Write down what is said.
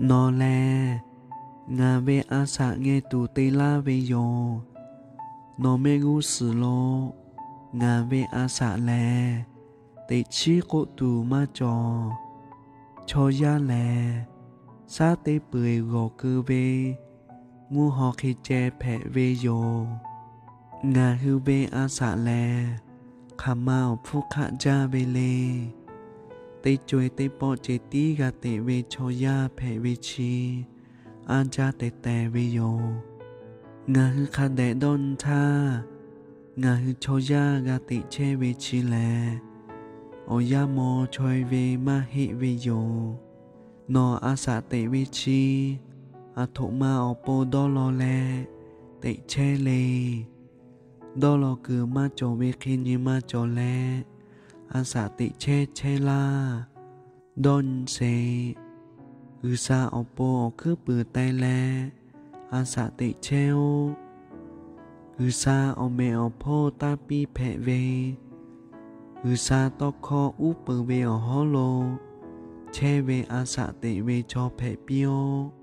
Nawˬ lehˬ ngaˬ ve a shaꞈ ngeh tuˬ te laˇ ve yoˬ. Nawˬ mehˆ g'uˇ suhˍ lo ngaˬ ve a shaꞈ lehˬ, teꞈ chiˉ k'oˆ tuˬ maˇ cawˬ. Chaw yaˇ lehˬ, shaˉ teˇ peuˬ g'awˬ keu ve mvuhˇ haw hk'e ceh hpehꞈ ve yoˬ. Ngaˬ hui ve a shaꞈ lehˬ, hk'aˬ ma awˬ hpfuhˇ hk'aˆ jaˇ ve le. Teˇ co-e teˇ pawˆ ceh tiˉ g'a teꞈ ve chaw yaˇ hpehꞈ ve chi, anˇ jaˇ teh teh ve yoˬ. Ngaˬ hui hk'a dehꞈ dawˇ nyi htaˇ, ngaˬ hui chaw yaˇ g'a teꞈ chehˇ ve chi lehˬ, awˬ yanˇ maw chaweh ve maˇ heˆ ve yoˬ. Nawˬ a shaꞈ teꞈ ve chi, aˬ htoꞈ ma awˬ pon dawˇ law leh teꞈ chehˇ le. Dawˇ law kuiˬ maˇ cawˬ ve hk'e nyi ma cawˬ leh, a shaꞈ teꞈ chehˇ chehˇ laˇ. Dawˇ nyi sheˍ. G'uiˬsha awˬ pon awˬ hkuiˉ puiˍ teh leh a shaꞈ teꞈ chehˇ-oˆ. G'uiˬsha awˬ meꞈ awˬ hponˇ taˇ piˇ hpehꞈ ve, G'uiˬsha tawˇ hkawˇ uˉ peunˍ ve awˬ hawˉ lo chehˇ ve a shaꞈ teꞈ ve chaw hpehꞈ piˇ-oˆ.